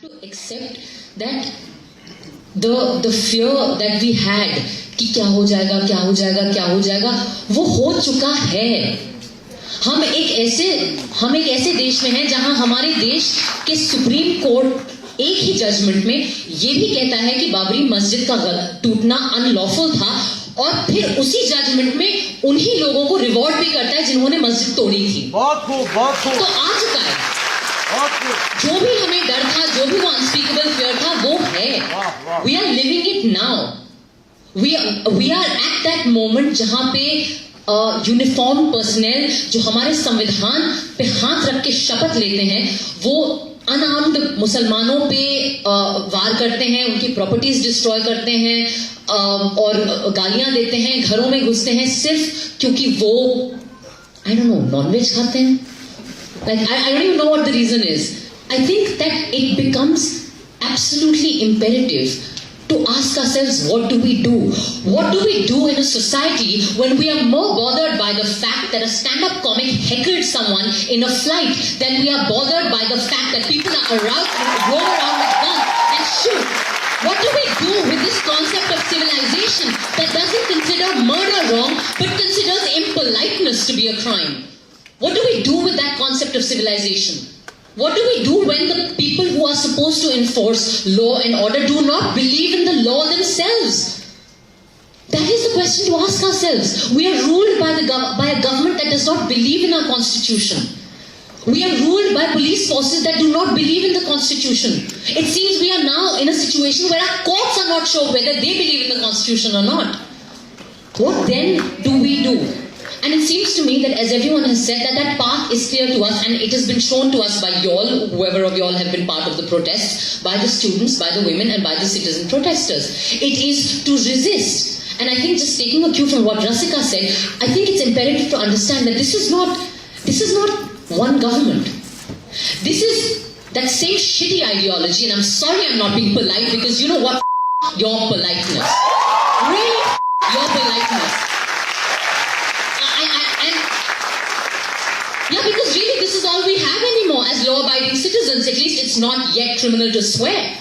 To accept that the fear that we had कि क्या हो जाएगा, क्या हो जाएगा, क्या हो जाएगा, वो हो चुका है। हम एक ऐसे देश में हैं जहां हमारे देश के सुप्रीम कोर्ट एक ही जजमेंट में ये भी कहता है कि बाबरी मस्जिद का टूटना अनलॉफुल था, और फिर उसी जजमेंट में उन्हीं लोगों को रिवॉर्ड भी करता है जिन्होंने मस्जिद तोड़ी थी। बहुत खूब, बहुत खूब। तो आ चुका है। बहुत खूब। जो भी हमें डर था, जो भी वो अनस्पीकेबल फियर था, वो है। We are living it now. We are at that moment जहां पे यूनिफॉर्म पर्सनेल जो हमारे संविधान पे हाथ रख के शपथ लेते हैं, वो अनआर्म्ड मुसलमानों पे वार करते हैं, उनकी प्रॉपर्टीज डिस्ट्रॉय करते हैं और गालियां देते हैं, घरों में घुसते हैं, सिर्फ क्योंकि वो I don't know non veg खाते हैं। Like, I don't even know what the reason is. I think that it becomes absolutely imperative to ask ourselves, what do we do? What do we do in a society when we are more bothered by the fact that a stand-up comic heckled someone in a flight than we are bothered by the fact that people are around, roam around with guns and shoot? What do we do with this concept of civilization that doesn't consider murder wrong, but considers impoliteness to be a crime? What do we do with that concept of civilization? What do we do when the people who are supposed to enforce law and order do not believe in the law themselves? That is the question to ask ourselves. We are ruled by a government that does not believe in our constitution. We are ruled by police forces that do not believe in the constitution. It seems we are now in a situation where our courts are not sure whether they believe in the constitution or not. What then do we do? And it seems to me that, as everyone has said, that path is clear to us, and it has been shown to us by y'all, whoever of y'all have been part of the protests, by the students, by the women, and by the citizen protesters. It is to resist. And I think, just taking a cue from what Rasika said, I think it's imperative to understand that this is not one government. This is that same shitty ideology, and I'm sorry I'm not being polite, because you know what? Your politeness. Really, your politeness. Because really this is all we have anymore as law-abiding citizens. At least it's not yet criminal to swear.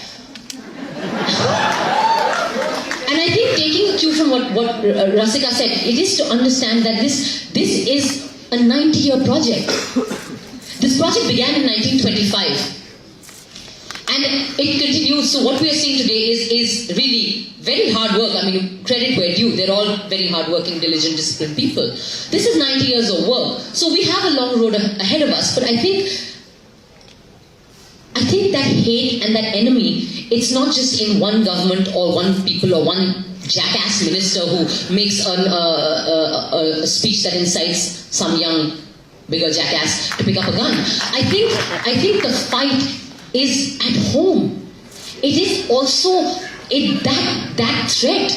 And I think, taking a cue from what Rasika said, it is to understand that this is a 90-year project. This project began in 1925. And it continues. So what we are seeing today is really very hard work. I mean, credit where due. They're all very hardworking, diligent, disciplined people. This is 90 years of work. So we have a long road ahead of us. But I think that hate and that enemy, it's not just in one government or one people or one jackass minister who makes a speech that incites some young, bigger jackass to pick up a gun. I think the fight is at home. It is also that threat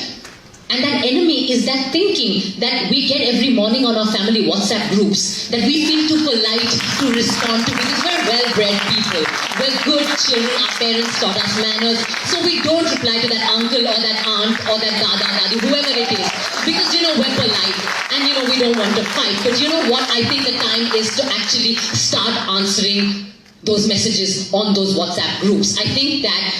and that enemy is that thinking that we get every morning on our family WhatsApp groups, that we feel too polite to respond to because we're well-bred people. We're good children, our parents taught us manners, so we don't reply to that uncle or that aunt or that dada, dadi, whoever it is, because we're polite and we don't want to fight. But you know what? I think the time is to actually start answering those messages on those WhatsApp groups. I think that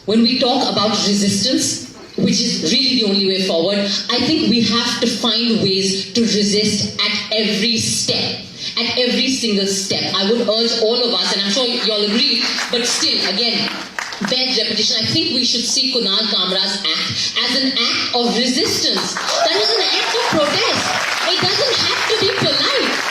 when we talk about resistance, which is really the only way forward, I think we have to find ways to resist at every step, at every single step. I would urge all of us, and I'm sure you all agree, but still, again, bad repetition, I think we should see Kunal Kamra's act as an act of resistance. That was an act of protest. It doesn't have to be polite.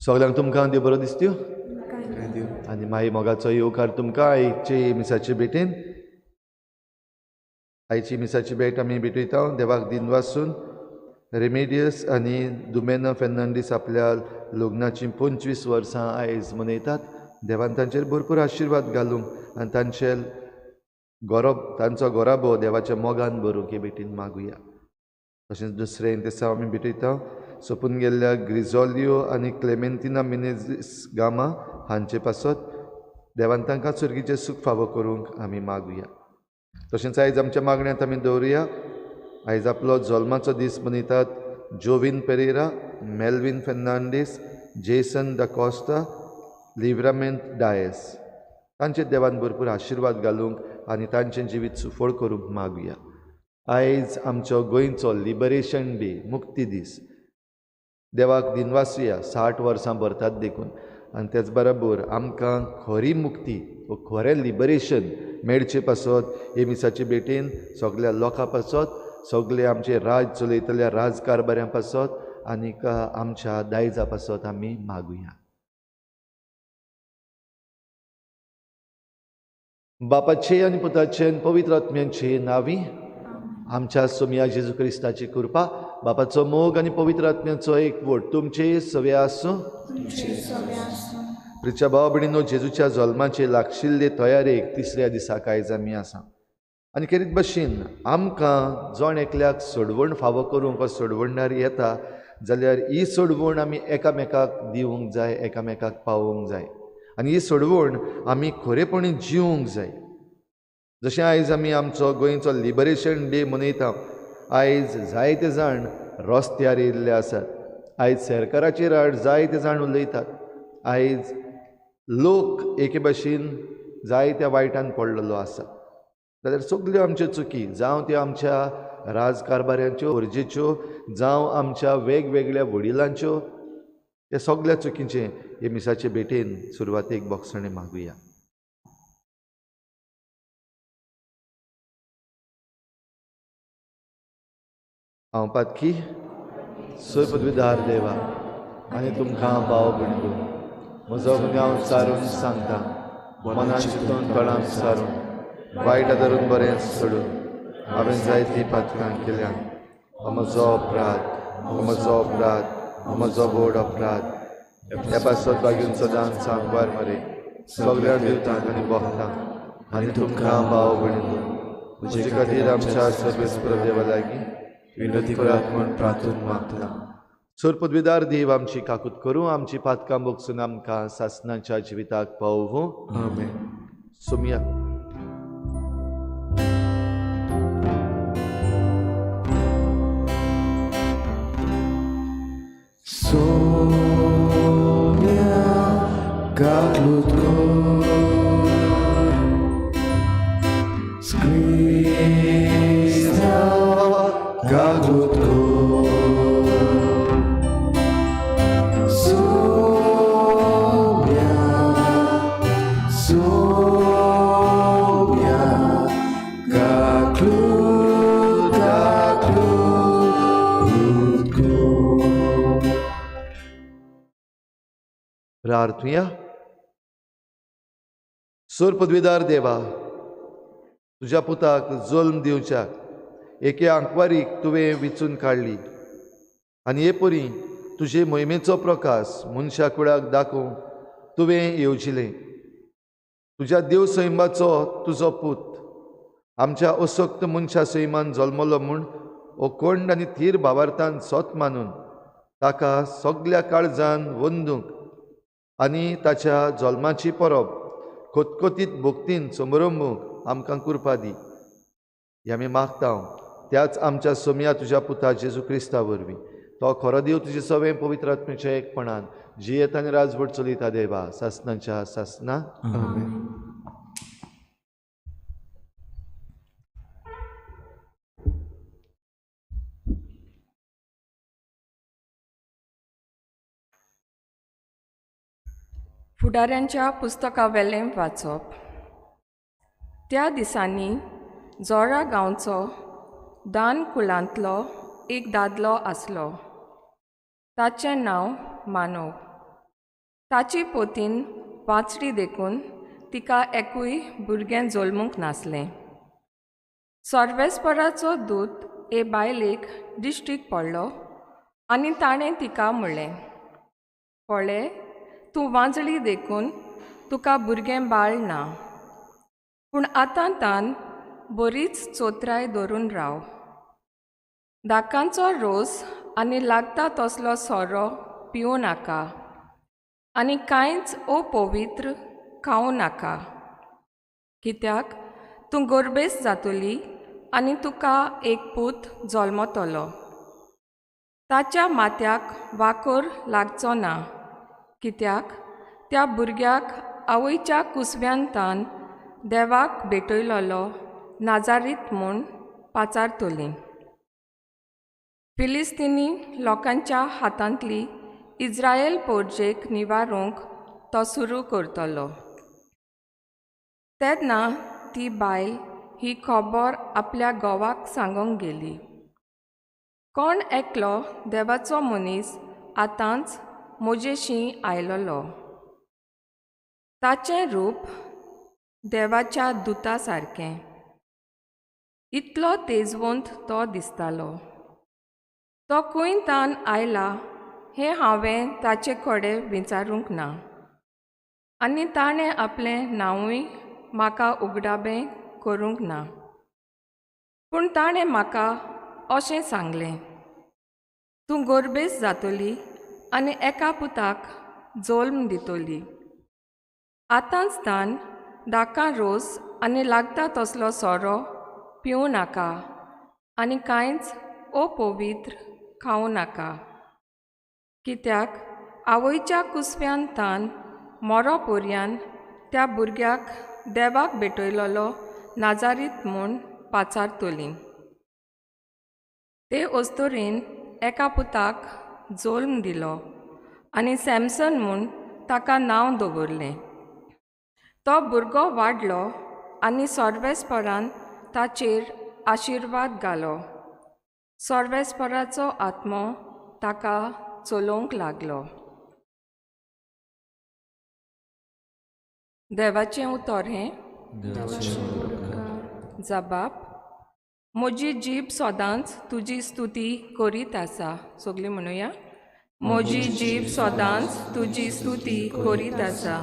सगळ्यांक तुमकां देव बरो दिसत्यो आनी मागीर मोगाचो येवकार तुमकां आयचे मिसाचे भेटेन. आयची मिसाची भेट आमी भेटयता देवाक दिनवासून. रेमेडियस आनी दुमेना फेर्नांडीस आपल्या लग्नाची 25 वर्सां आयज मनयतात. देवान तांचेर भरपूर आशिर्वाद घालूंक आनी तांचे गोरोब तांचो गोराबो देवाच्या मोगान भरूंक हे भेटीन मागुया. तशेंच दुसरें दिसा आमी भेटयता सोंपून गेल्ल्या ग्रिजोलियो आनी क्लेमेंतिना मिनेझीस गामा हांचे पासत देवान तांकां सुर्गीचें सूख फावो करूंक आमी मागुया. तशेंच आयज आमच्या मागण्यांत आमी दवरुया. आयज आपलो जल्माचो दीस मनयतात Jovin Pereira, Melvin Fernandes, Jason D'Costa, Livramento Dias. तांचे देवान भरपूर आशिर्वाद घालूंक आनी तांचें जिवीत सुफळ करूंक मागुया. आयज आमचो गोंयचो लिबरेशन डे, मुक्ती दीस. देवाक दिनवासुया 60 वर्सां भरतात देखून. आनी तेच बरोबर आमकां खरी मुक्ती वो खरें लिबरेशन मेळचे पासत हे मिसाचे भेटेन सगल्या लोकां पासत, सगळे आमचे राज चलयतल्या राजकारभाऱ्यां पासत आनीक आमच्या दायजा पासत आमी मागुया. बापाचे आनी पुताचे आनी पवित्र आत्म्याचे नांवी आमच्या सोमया जेजू क्रिस्ताची कृपा, बापाचो मोग आनी पवित्र आत्म्याचो एकवट तुमचे सवे आसूं. प्रिच्या भाव भयणीनो, जेजूच्या जल्माचे लागशिल्ले तयारेक तिसऱ्या दिसा आयज आमी आसा. आनी खेरीत भशेन आमकां जण एकल्याक सोडवण फावो करूंक वा सोडवणदार येता जाल्यार ही सोडवण आमी एकामेकाक दिवंक जाय, एकामेकाक पावोवंक जाय आनी ही सोडवण आमी खरेपणी जिवंक जाय. जशें आयज आमी आमचो गोंयचो लिबरेशन डे मनयता, आयज जायते जाण रस्त्यार येयल्ले आसात, आयज सरकाराचेर आड जायते जाण उलयतात, आयज लोक एके भाशेन जायत्या वायटान पडलेलो आसा. जाल्यार सगल्यो आमच्यो चुकी, जावं त्यो आमच्या राजकारभाऱ्यांच्यो, गरजेच्यो, जावं आमच्या वेगवेगळ्या वडिलांच्यो, त्या सगळ्या चुकींचें हे मिसाचे भेटेन सुरवातेक बोगसणें मागुया. हांव पातकी सोय पदवीदार देवा आनी तुमकां भाव भयणीं म्हजो गुन्यांव सारून सांगता, मनान चिंतून तोंडान सारून वायट धरून बरें सोडून हांवें जायतीं पातकां केल्यात. हो म्हजो अपराध, हो म्हजो अपराध, हो म्हजो व्हड अपराध. ह्या पासत बागीन सदांच सांगवार मरे सगळ्या देवतांक आनी भक्तांक आनी तुमकां भाव भयणीं म्हजे खातीर आमच्या सर्वेस्पर देवा लागीं विनती करात म्हूण प्रार्थून मागता. सोर पदवीदार देव आमची काकूत करूं, आमची पातकां भोगसून आमकां सासणाच्या जिविताक पावोवं. आमेन. Somaiya. Sonia kaklut kor Skrista kaklut kor Sonia, Sonia kaklut kaklut kor. प्रार्थुया. सोर पदवीदार देवा, तुज्या पुताक जल्म दिवच्याक एके आंकवारीक तुवें विचून काडली आनी हे परी तुजे मोहिमेचो प्रकाश मनशा कुळाक दाखोवंक तुवें येवजिलें. तुज्या देव सैमाचो तुजो पूत आमच्या असक्त मनशा सैमान जल्मलो म्हूण ओकोंड आनी थीर भावार्थान सोत मानून ताका सगल्या काळजान वंदूंक आनी ताच्या जल्माची परब खतखतीत भक्तीन समरंबूंक आमकां कृपा दी. हें आमी मागता त्याच आमच्या सोमया तुज्या पुता जेजू क्रिस्ता वरवीं. तो खरो देव तुजे सवें पवित्र आत्म्याच्या एकपणान जियेत आनी राजवट चलयता देवा सासनाच्या सासना. फुडाऱ्यांच्या पुस्तकावेलें वाचप. त्या दिसांनी जोरा गांवचो दान कुलांतलो एक दादलो आसलो. ताचें नांव मानव. ताची पोतीन वाचडी देखून तिका एकूय भुरगें जल्मूंक नासलें. सर्वेस्पराचो दूत ए बायलेक दिश्टीक पडलो आनी ताणें तिका म्हणलें, पळय तूं वांजली देखून तुका भुरगें बाळ ना, पूण आतां तान बरीच चोत्राय धरून राव. दाकांचो रोस आनी लागता तसलो सोरो पिवूं नाका आनी कांयच अपवित्र खावं नाका, कित्याक तूं गोरबेस जातली आनी तुका एक पूत जल्मतलो. ताच्या माथ्याक वाकोर लागचो ना, कित्याक त्या भुरग्याक आवयच्या कुसव्यान तान देवाक भेटयलोलो नाजारीत म्हूण पाचारतली. फिलिस्तिनी लोकांच्या हातांतली इज्रायल पोरजेक निवारूंक तो सुरू करतलो. तेन्ना ती बायल ही खबर आपल्या घोवाक सांगूंक गेली. कोण एकलो देवाचो मनीस आतांच म्हजेशी आयलोलो. ताचें रूप देवाच्या दुता सारकें, इतलो तेजवंत तो दिसतालो. तो खंय तान आयला हें हांवें ताचे कडेन विचारूंक ना आनी ताणें आपलें नांवूय म्हाका उगडाबें करूंक ना. पूण ताणें म्हाका अशें सांगलें, तूं गोरबेस जातली आनी एका पुताक जल्म दितली. आतांच तान दाकां रोस आनी लागता तसलो सोरो पिवूं नाका आनी कांयच अपवित्र खावं नाका, कित्याक आवयच्या कुसव्यान तान मोरो पोरयान त्या भुरग्याक देवाक भेटयलोलो नाजारीत म्हूण पाचारतली. ते अस्तोरेन एका पुताक जल्म दिलो आनी सॅमसन म्हूण ताका नांव दवरलें. तो भुरगो वाडलो आनी सर्वेस्परान ताचेर आशिर्वाद घालो. सर्वेस्पराचो आत्मो ताका चलोवंक लागलो. देवाचें उतर हें. जबाब. म्हजी जीब सदांच तुजी स्तुती करीत आसा. सगळीं म्हणुया, म्हजी जीब सदांच तुजी स्तुती करीत आसा.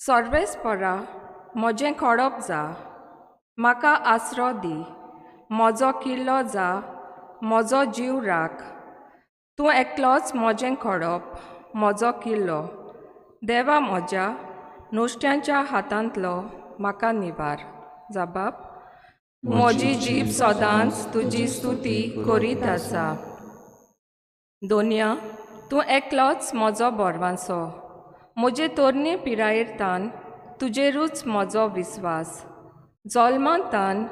सर्वेस्परा म्हजें खडप जा, म्हाका आसरो दी, म्हजो किल्लो जा, म्हजो जीव राख. तूं एकलोच म्हजें खडप, म्हजो किल्लो. देवा म्हज्या नुस्त्यांच्या हातांतलो म्हाका निवार. जबाब. म्हजी जीब सदांच तुजी स्तुती करीत आसा. दोनया तूं एकलोच म्हजो बोरवांसो. म्हजे तरणे पिरायेर तान तुजेरूच म्हजो विस्वास. जल्मान तान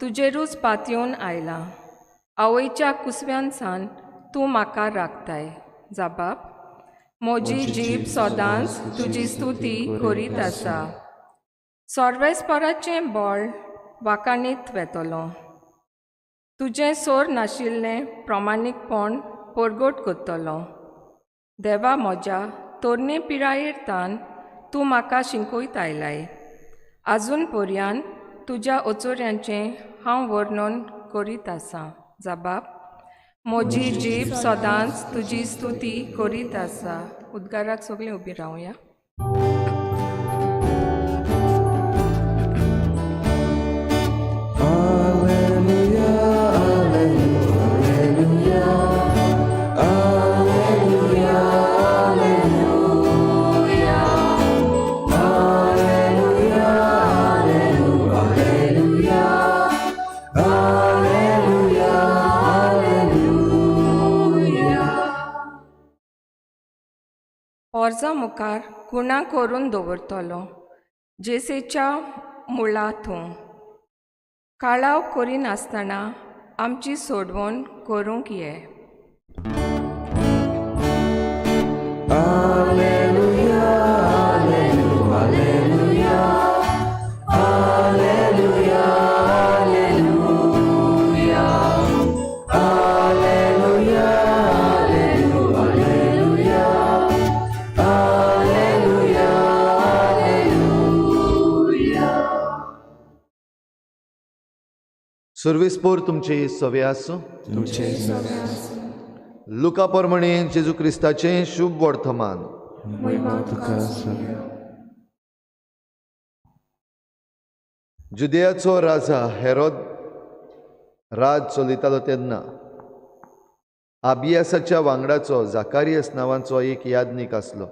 तुजेरूच पातयेवन आयलां. आवयच्या कुसव्यान सान तूं म्हाका राखताय. जबाब. म्हजी जीब सदांच तुजी स्तुती करीत आसा. सर्वेस्पराचें बळ वाकाणीत वेतलो. तुजें सोर नाशिल्लें प्रमाणीकपण परगट करतलो. देवा म्हज्या तरणे पिरायेर तान तूं म्हाका शिकयत आयलाय. आजून पर्यान तुज्या अचोऱ्यांचें हांव वर्णन करीत आसां. जबाब. म्हजी जीब सदांच तुजी स्तुती करीत आसा. उद्गाराक सगळीं उबीं रावया. म्हजो मुखार गुणा करून दवरतलो जेसेच्या मुळा तूं काळाव करिनासतना आमची सोडवण करूंक ये. Alleluia, Alleluia, Alleluia, Alleluia, Alleluia, Alleluia, Alleluia, Alleluia. सुर्वेस्पोर तुमचे सवे आसूं. तुमचे लुका प्रमाणे जेजू क्रिस्ताचें शुभ वर्तमान. महिमा तुका सगळ्या. जुदेयाचो राजा हेरोद राज चलयतालो तेन्ना आबियासाच्या वांगडाचो जाकारियस नांवाचो एक याज्ञीक आसलो.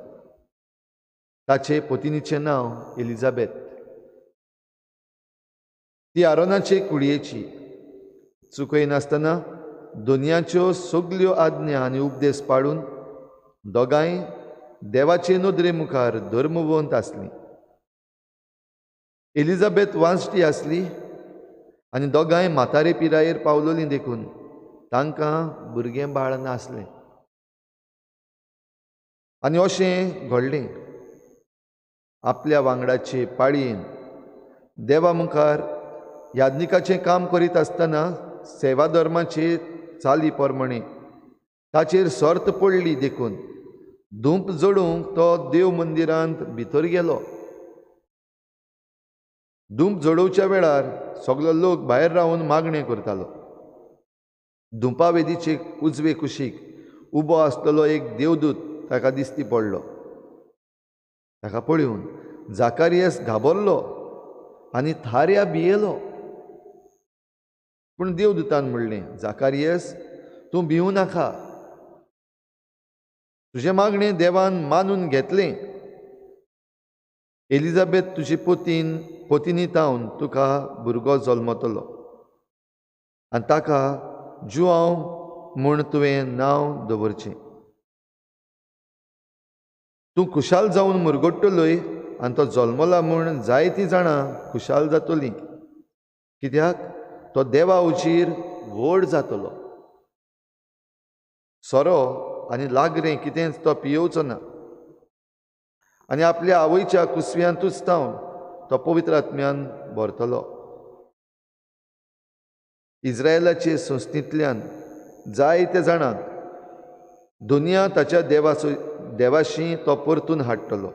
ताचे पतिनीचें नांव एलिजाबेथ. ती आरोनाचे कुडयेची. चुकयनासतना दुनियाच्यो सगल्यो आज्ञा आनी उपदेश पाळून दोगांय देवाचे नदरे मुखार धर्मवंत आसलीं. एलिजाबेथ वांजटी आसली आनी दोगांय म्हातारे पिरायेर पावलोलीं देखून तांकां भुरगें बाळ नासलें. आनी अशें घडलें, आपल्या वांगडाचे पाळयेन देवा मुखार याज्ञिकाचें काम करीत आसतना सेवा धर्माचे चाली प्रमाणे ताचेर सर्त पडली देखून धूप जोडूंक तो देव मंदिरांत भितर गेलो. धूप जोडोवच्या वेळार सगलो लोक भायर रावन मागणें करतालो. धुंपावेदीचे उजवे कुशीक उबो आसलेलो एक देवदूत ताका दिसती पडलो. ताका पळोवन जाकारियस घाबरलो आनी थाऱ्या भियेलो. पूण देवदूतान म्हणलें, जाकारियस, तूं भिवूं नाका, तुजें मागणें देवान मानून घेतलें. एलिजाबेथ तुजी पोतीनी तावन तुका भुरगो जल्मतलो आनी ताका जुआंव म्हूण तुवें नांव दवरचें. तूं खुशाल जावन मुरगट्टलोय आनी तो जल्मला म्हूण जायतीं जाणां खुशाल जातलीं, कित्याक तो देवा उचीर व्हड जातलो. सोरो आनी लागरें कितेंच तो पियोवचो ना आनी आपल्या आवयच्या कुसव्यांतूच तावन तो पवित्र आत्म्यान भरतलो. इस्रायलाचे संस्थेंतल्यान जायते जाणांक दुनिया ताच्या देवाशी तो परतून हाडटलो.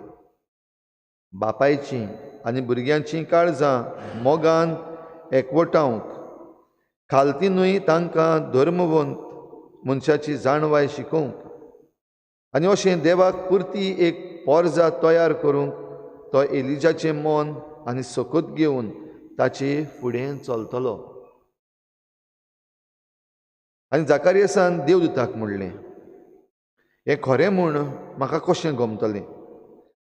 बापायचीं आनी भुरग्यांचीं काळजां मोगान एकवटावंक खालतीनूय तांकां धर्मवंत मनशाची जाणवाय शिकोवंक आनी अशें देवाक पुरती एक पोरजा तयार करूंक तो एलिजाचें मन आनी सकत घेवन ताचे फुडें चलतलो. आनी जाकारियसान देवदूताक म्हणलें, हें खरें म्हूण म्हाका कशें गमतलें?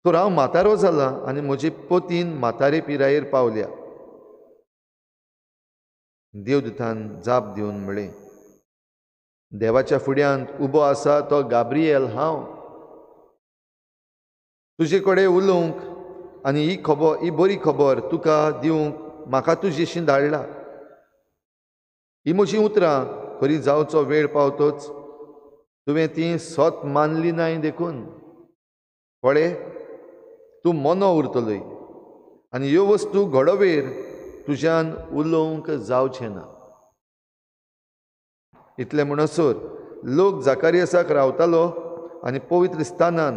तर हांव म्हातारो जाला आनी म्हजी पतीन म्हातारे पिरायेर पावल्या. देवदूतान जाप दिवन म्हणलें, देवाच्या फुड्यांत उबो आसा तो गाब्रिएल हांव. तुजे कडेन उलोवंक आनी ही खबर, ही बरी खबर तुका दिवंक म्हाका तुजेशी धाडला. ही म्हजीं उतरां खरी जावचो वेळ पावतोच तुवें ती सत मानली नाय देखून पळय तूं मोनो उरतलोय आनी ह्यो वस्तू घडोवेर तुज्यान उलोवंक जावचें ना. इतलें म्हणसर लोक जाकारियसाक रावतालो आनी पवित्र स्थानान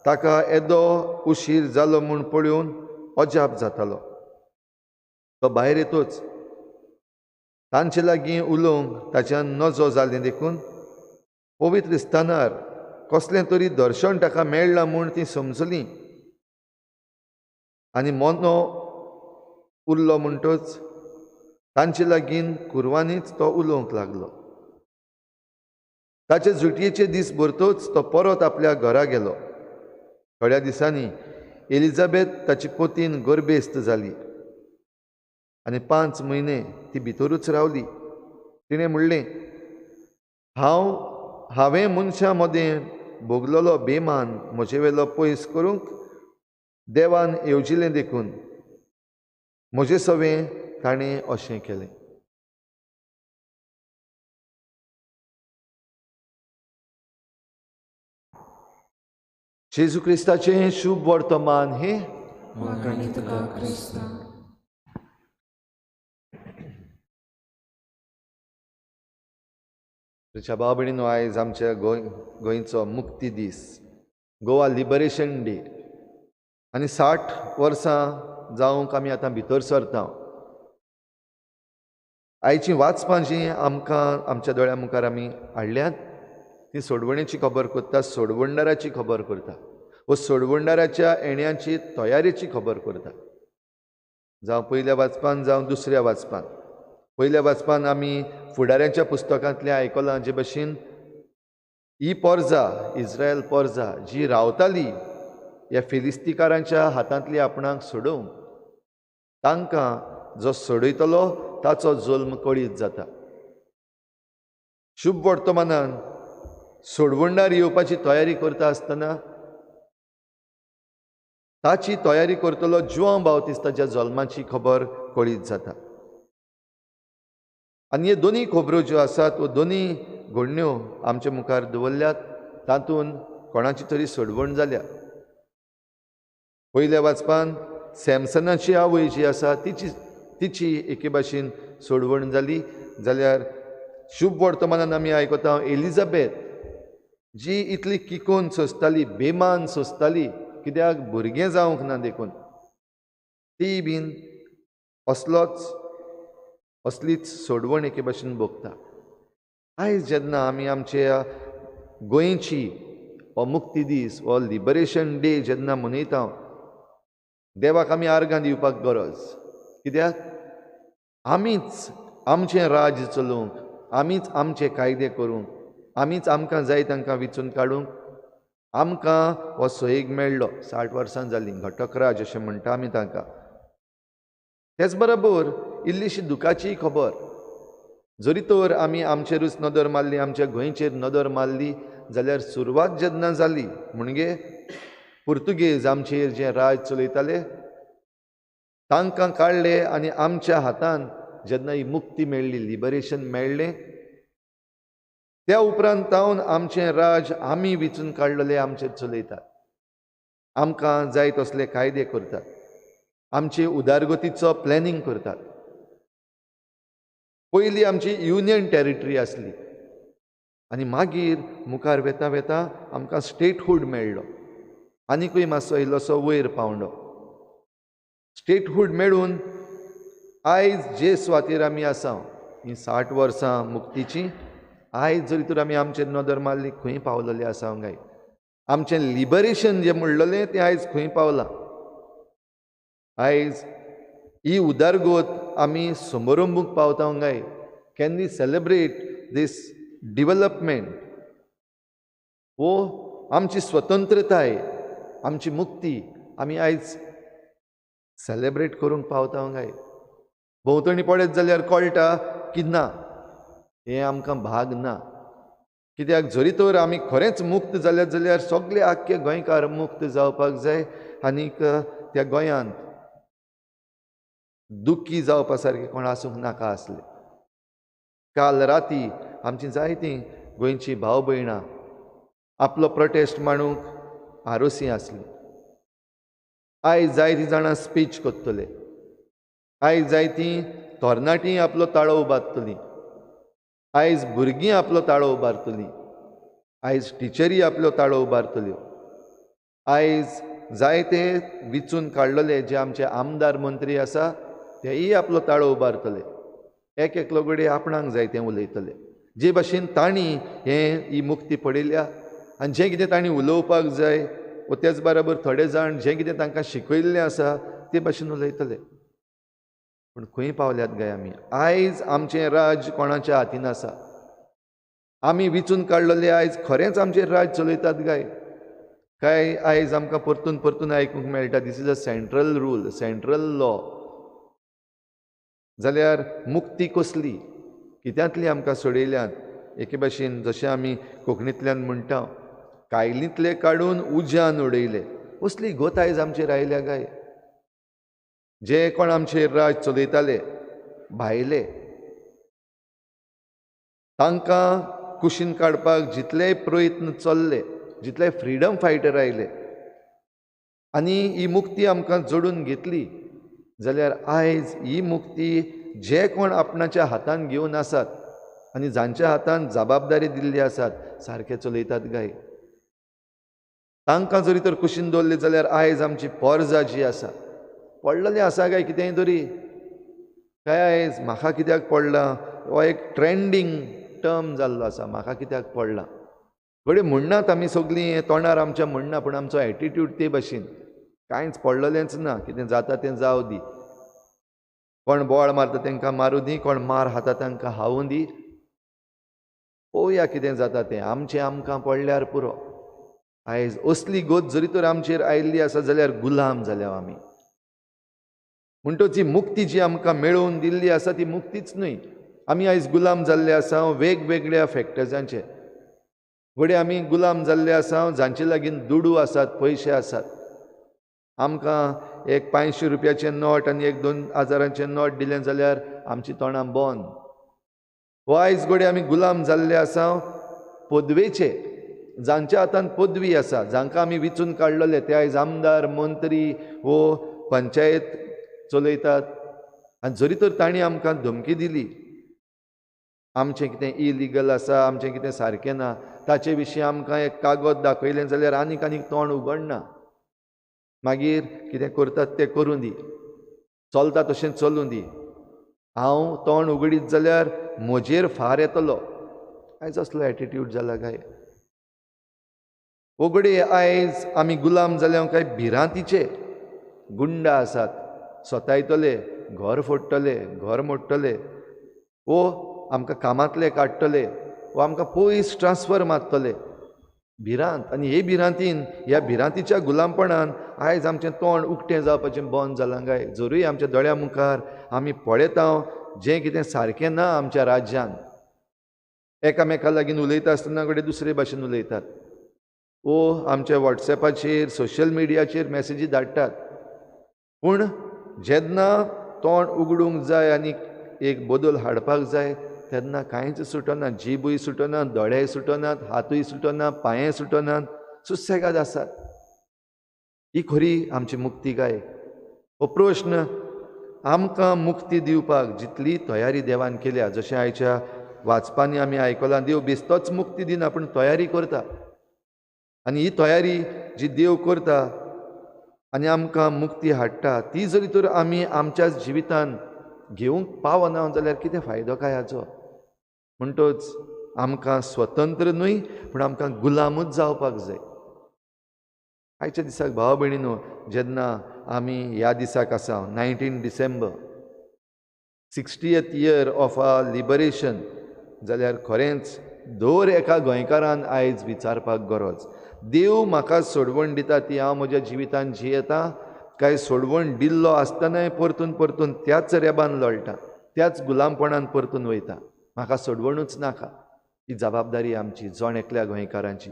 ताका येदो उशीर जालो म्हूण पळोवन अजाप जातालो. तो भायर येतोच तांचे लागीं उलोवंक ताच्यान नजो जालें देखून पवित्र स्थानार कसलें तरी दर्शन ताका मेळ्ळां म्हूण ती समजली आनी मोनो उरलो म्हणटच तांचे लागीं कुरवांनीच तो उलोवंक लागलो. ताचे जुटयेचे दीस भरतोच तो परत आपल्या घरा गेलो. थोड्या दिसांनी एलिजाबेथ ताची पोतीन गर्भेस्त जाली आनी 5 म्हयने ती भितरूच रावली. तिणें म्हणलें, हांवें मनशां मदें भोगलोलो बेमान म्हजे वेलो पयस करूंक देवान येवजिलें देखून म्हजें सवें ताणें अशें केलें. जेजू क्रिस्ताचें शुभ वर्तमान हें. प्रिच्या भाव भयणीनो, आयज आमच्या गोंयचो मुक्ती दीस, गोवा लिबरेशन डे, आनी 60 वर्सां जावंक आमी आतां भितर सरता. आयचीं वाचपां जीं आमकां आमच्या दोळ्या मुखार आमी हाडल्यात ती सोडवणेची खबर करता, सोडवणदाराची खबर करता, वो सोडवणदाराच्या येण्याची तयारेची खबर करता. जावं पयल्या वाचपान जावं दुसऱ्या वाचपान. पयल्या वाचपान आमी फुडाऱ्यांच्या पुस्तकांतलें आयकलां जे भशेन ही पोरजा, इस्रायल पोरजा जी रावताली ह्या फिलिस्तीकारांच्या हातांतली आपणाक सोडोवंक, तांकां जो सोडयतलो ताचो जल्म कळीत जाता. शुभ वर्तमानान सोडवणदार येवपाची तयारी करता आसतना ताची तयारी करतलो जुआंव बावतिस्ताच्या जल्माची खबर कळीत जाता. आनी हे दोनूय खबरो ज्यो आसात वो दोनूय घडण्यो आमच्या मुखार दवरल्यात तातूंत कोणाची तरी सोडवण जाल्या. पयल्या वाचपान सॅमसनाची आवय जी आसा तिची एके भाशेन सोडवण जाली, जाल्यार शुभ वर्तमानान आमी आयकता एलिझाबेथ जी इतली किकोन सोंसताली, बेमान सोंसताली, कित्याक भुरगें जावंक ना देखून, ती बीन असलीच सोडवण एके भाशेन भोगता. आयज जेन्ना आमी आमच्या गोंयची हो मुक्ती दीस, हो लिबरेशन डे जेन्ना मनयता, देवाक आमी आर्गां दिवपाक गरज, कित्याक आमीच आमचें राज्य चलोवंक, आमीच आमचे कायदे करूंक, आमीच आमकां जाय तांकां विचून काडूंक आमकां हो सोयीग मेळ्ळो. 60 वर्सां जालीं घटक राज अशें म्हणटा आमी तांकां. तेच बरोबर इल्लीशी दुखाचीय खबर, जरी तर आमी आमचेरूच नदर मारली, आमच्या गोंयचेर नदर मारली जाल्यार सुरवात जेन्ना जाली म्हणजे पुर्तुगेज आमचेर जें राज चलयताले तांकां काडले आनी आमच्या हातान जेन्ना ही मुक्ती मेळ्ळी, लिबरेशन मेळ्ळें, त्या उपरांत तावन आमचें राज आमी विचून काडलेलें आमचेर चलयतात, आमकां जाय तसले कायदे करतात, आमचे उदरगतीचो प्लॅनिंग करतात. पयलीं आमची युनियन टेरिटरी आसली आनी मागीर मुखार वेता वेता आमकां स्टेटहूड मेळ्ळो, आनिकूय मातसो इल्लोसो वयर पावंडो. स्टेटहूड मेळून आयज जे सुवातेर आमी आसा ही 60 वर्सां मुक्तीची, आयज जरी तर आमी आमचेर नदर मारली खंय पावलेले आसा गाय, आमचें लिबरेशन जें म्हणलेलें तें आयज खंय पावलां. आयज ही उदरगत आमी समरंभूंक पावता गाय. Can we celebrate this development? वो आमची स्वतंत्रताय, आमची मुक्ती आमी आयज सेलेब्रेट करूंक पावता गाय. भोंवतणी पळयत जाल्यार कळटा की ना, हें आमकां भाग ना, कित्याक जरी तर आमी खरेंच मुक्त जाल्यात जाल्यार सगळे आख्खे गोंयकार मुक्त जावपाक जाय आनीक त्या गोंयांत दुखी जावपा सारकें कोण आसूंक नाका आसलें. काल राती आमची जायतीं गोंयची भाव भयणां आपलो प्रोटेस्ट मांडूंक आरोसी आसली. आयज जायतीं जाणां स्पीच करतले, आयज जायतीं तरणाटीं आपलो ताळो उबारतलीं, आयज भुरगीं आपलो ताळो उबारतलीं, आयज टिचरी आपलो ताळो उबारतल्यो, आयज जायते विचून काडलेले जे आमचे आमदार मंत्री आसा तेय आपलो ताळो उबारतले, एक एकलो गडे आपणाक जाय तें उलयतले. जे भाशेन तांणी हें ही मुक्ती पळयल्या आनी जें कितें तांणी उलोवपाक जाय वो तेच बराबर थोडे जाण जें कितें तांकां शिकयल्लें आसा ते भाशेन उलयतले. पूण खंय पावल्यात गाय आमी? आयज आमचें राज्य कोणाच्या हातीन आसा? आमी विचून काडलेले आयज खरेंच आमचें राज्य चलयतात गाय? काय आयज आमकां परतून परतून आयकूंक मेळटा this is a central rule, central law. जाल्यार मुक्ती कसली? कित्यांतली आमकां सोडयल्यात? एके भाशेन जशें आमी कोंकणींतल्यान म्हणटा, कायलींतले काडून उज्यान उडयले. असली गत आयज आमचेर आयल्या काय? जे कोण आमचेर राज चलयताले भायले, तांकां कुशीन काडपाक जितलेय प्रयत्न चल्ले, जितले फ्रिडम फायटर आयले आनी ही मुक्ती आमकां जोडून घेतली, जाल्यार आयज ही मुक्ती जे कोण आपणाच्या हातान घेवन आसात आनी जांच्या हातान जबाबदारी दिल्ली आसात सारके चलयतात गाय. तांकां जरी तर कुशीन दवरली जाल्यार आयज आमची पोरजा जी आसा पडलेलें आसा काय कितेंय तरी काय आयज म्हाका कित्याक पडलां हो एक ट्रेंडींग टर्म जाल्लो आसा, म्हाका कित्याक पडलां. घडये म्हणनात आमी सगळीं तोंडार आमच्या म्हणना, पूण आमचो एटिट्यूड ते भाशेन कांयच पडलेलेंच ना, कितें जाता तें जावं दी, कोण बोवाळ मारता तांकां मारूं दी, कोण मार खाता तांकां हावूं दी, पळोवया कितें जाता तें, आमचें आमकां पडल्यार पुरो. आयज असली गत जरी तर आमचेर आयिल्ली आसा जाल्यार गुलाम जाल्या आमी. म्हणटच ही मुक्ती जी आमकां मेळोवन दिल्ली आसा ती मुक्तीच न्हय, आमी आयज गुलाम जाल्ले आसा वेगवेगळ्या फॅक्टर्सांचे. घडये आमी गुलाम जाल्ले आसा जांचे लागीं दुडू आसात, पयशे आसात. आमकां एक 500 रुपयाचें नोट आनी एक 2000 नोट दिलें जाल्यार आमची तोंडां बंद. हो आयज घडये आमी गुलाम जाल्ले आसा पदवेचे, जांच्या हातान पदवी आसा, जांकां आमी विचून काडलेले ते आयज आमदार, मंत्री वो पंचायत चलयतात. आनी जरी तर तांणी आमकां धमकी दिली आमचें कितें इलिगल आसा, आमचें कितें सारकें ना, ताचे विशीं आमकां एक कागद दाखयलें जाल्यार आनीक आनीक तोंड उगडना. मागीर कितें करतात तें करूं दी, चलता तशें चलूं दी, हांव तोंड उगडीत जाल्यार म्हजेर फार येतलो. आयज असलो एटिट्यूड जाला काय? उगडे आयज आमी गुलाम जाल्या काय भिरांतीचे गुंडा आसात, सतायतले, घर फोडटले, घर मोडटले, वो आमकां कामांतले काडटले, वो आमकां पयस ट्रान्सफर मारतले, भिरांत. आनी हे भिरांतीन, ह्या भिरांतीच्या गुलामपणान आयज आमचें तोंड उक्तें जावपाचें बंद जालां काय? जरूय आमच्या दोळ्या मुखार आमी पळयता जें कितें सारकें ना आमच्या राज्यान, एकामेका लागीं उलयता आसतना कडेन दुसरे भाशेन उलयतात, वो आमच्या वॉट्सएपाचेर, सोशल मिडियाचेर मॅसेजी धाडटात, पूण जेन्ना तोंड उगडूंक जाय आनी एक बदल हाडपाक जाय तेन्ना कांयच सुटना, जिबूय सुटना, दोळेय सुटनात, हातूय सुटना, पांयेय सुटनात, सुसेगाद आसात. ही खरी आमची मुक्ती काय? हो प्रश्न आमकां मुक्ती दिवपाक जितली तयारी देवान केल्या, जशें आयच्या वाचपांनी आमी आयकलां, देव बेस्तोच मुक्ती दिना पूण तयारी करता. आनी ही तयारी जी देव करता आनी आमकां मुक्ती हाडटा ती जरी तर आमी आमच्या जिवितान घेवंक पावना जाल्यार कितें फायदो काय हाचो? म्हणटच आमकां स्वतंत्र न्हय पूण आमकां गुलामूच जावपाक जाय. आयच्या दिसाक भाव भयणीनो, जेन्ना आमी ह्या दिसाक आसा 19 डिसेंबर 60th year of our liberation, जाल्यार खरेंच दर एका गोंयकारान आयज विचारपाक गरज, देव म्हाका सोडवण दिता ती हांव म्हज्या जिवितान जियेता काय सोडवण दिल्लो आसतनाय परतून परतून त्याच रेबान लोळटा, त्याच गुलामपणान परतून वयता, म्हाका सोडवणूच नाका. ही जबाबदारी आमची जण एकल्या गोंयकारांची.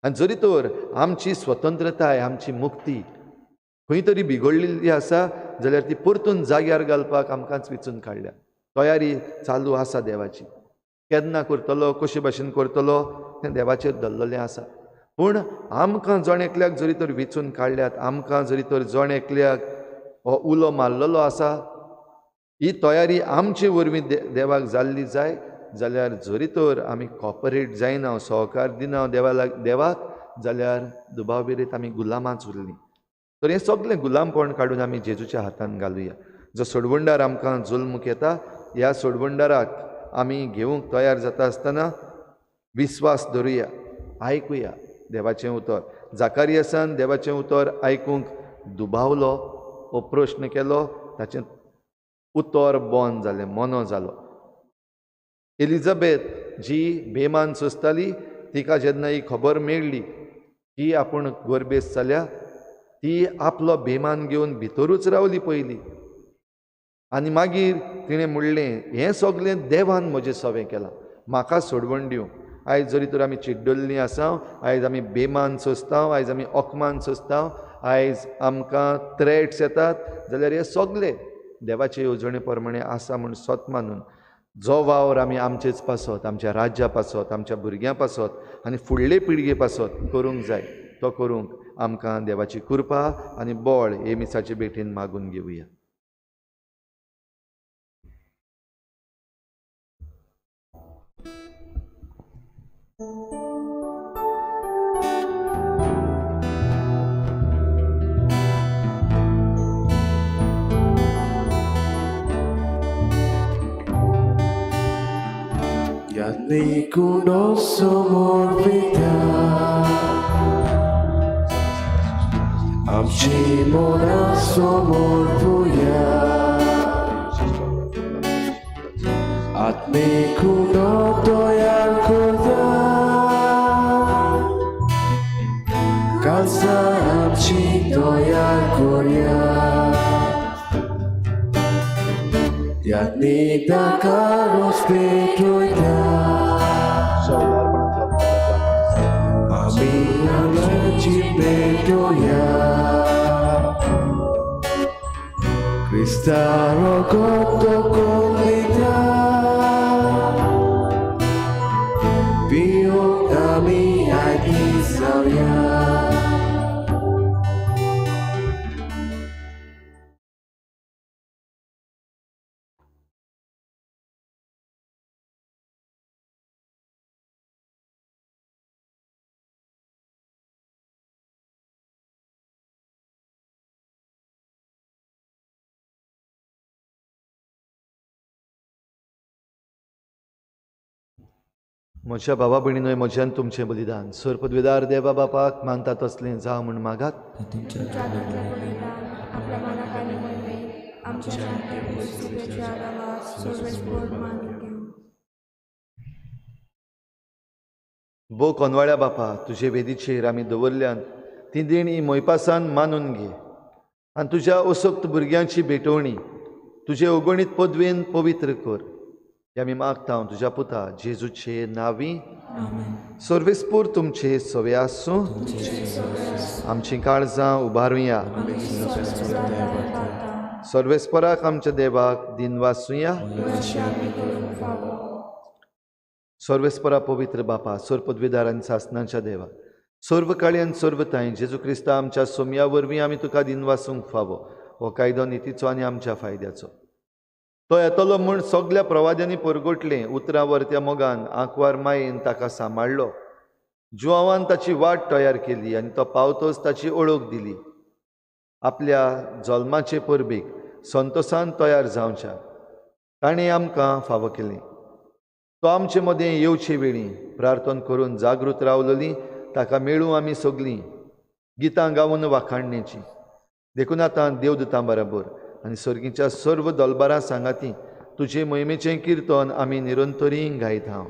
आनी जरी तर आमची स्वतंत्रताय, आमची मुक्ती खंय तरी बिगडलेली आसा जाल्यार ती परतून जाग्यार घालपाक आमकांच विचून काडल्या. तयारी चालू आसा देवाची, केन्ना करतलो, कशे भाशेन करतलो तें देवाचेर दवरलेलें आसा. पूण आमकां जण एकल्याक जरी तर विचून काडल्यात, आमकां जरी तर जण एकल्याक हो उलो मारलेलो आसा, ही तयारी आमचे वरवीं देवाक जाल्ली जाय जाल्यार जरी तर आमी कॉपरेट जायना, सहकार दिना देवाक, जाल्यार दुबाव विरयत आमी गुलामांच उरलीं. तर हें सगळें गुलामपण काडून आमी जेजूच्या हातान घालुया. जो सोडवणदार आमकां जुल्मूक येता, ह्या सोडवणदाराक आमी घेवंक तयार जाता आसतना विस्वास धरुया, आयकुया देवाचें उतर. जाकारियसान देवाचें उतर आयकूंक दुबावलो, हो प्रश्न केलो, ताचें उतर बंद जालें, मोनो जालो. एलिझाबेथ जी बेमान सोंसताली तिका जेन्ना ही खबर मेळ्ळी की आपूण गोरबेस जाल्या, ती आपलो बेमान घेवन भितरूच रावली पयली. आनी मागीर तिणें म्हणलें, हें सगळें देवान म्हजें सवें केलां, म्हाका सोडवण दिवंक. आयज जरी तर आमी चिड्डल्लीं आसा, आयज आमी बेमान सोंसता, आयज आमी अकमान सोंसता, आयज आमकां थ्रेट्स येतात, जाल्यार हे सगळे देवाचे येवजणे प्रमाणे आसा म्हूण सत मानून जो वावर आमी आमचेच पासत, आमच्या राज्या पासत, आमच्या भुरग्यां पासत आनी फुडले पिळगे पासत करूंक जाय, तो करूंक आमकां देवाची कृपा आनी बळ हे मिसाचे भेटेन मागून घेवया. Ninguno somos vida, amchimona somos puya, atmikuno toyar kurda, kalsa amchi toyar kurya, yatni dakaros petoyda. Cristaro conto con l'età, Pio ami ai sauya. म्हज्या भावा भयणीनोय म्हज्यान तुमचें बलिदान सर पदवेदार देवा बापाक मानता तसलें जावं म्हूण मागात. बो कोनवाळ्या बापा, तुजे वेदीचेर आमी दवरल्यान ती देणी मोयपासान मानून घे आनी तुज्या असक्त भुरग्यांची भेटवणी तुजे अगणीत पदवेन पवित्र कर. आमी मागता तुज्या पुता जेजूचे नावी. सर्वेस्पूर तुमचे सवे आसूं. आमची काळजां उबारुया. सर्वेस्पराक आमच्या देवाक दिनवासुया. सर्वेस्परा पवित्र बापा, सर्व पदवीदार आनी सासनाच्या देवा, सर्व काळी आनी सर्व तांय जेजू क्रिस्ता आमच्या सोमया वरवीं आमी तुका दिनवासूंक फावो. हो कायदो नितीचो आनी आमच्या फायद्याचो. तो येतलो म्हूण सगल्या प्रवाद्यांनी परगटलें. उतरां वरत्या मोगान आंकवार मायेन ताका सांबाळ्ळो. जुवांवान ताची वाट तयार केली आनी तो पावतोच ताची ओळख दिली. आपल्या जल्माचे परबेक संतोसान तयार जावच्या ताणें आमकां फावो केलें. तो आमचे मदें येवचे वेळी प्रार्थना करून जागृत रावलोली ताका मेळूं आमी सगलीं गितां गावन वाखाणणेची. देखून आतां देवदूतां बराबर आनी सर्गीच्या सर्व दलबारां सांगाती तुजे मोहिमेचें किर्तन आमी निरंतरी गायत हांव.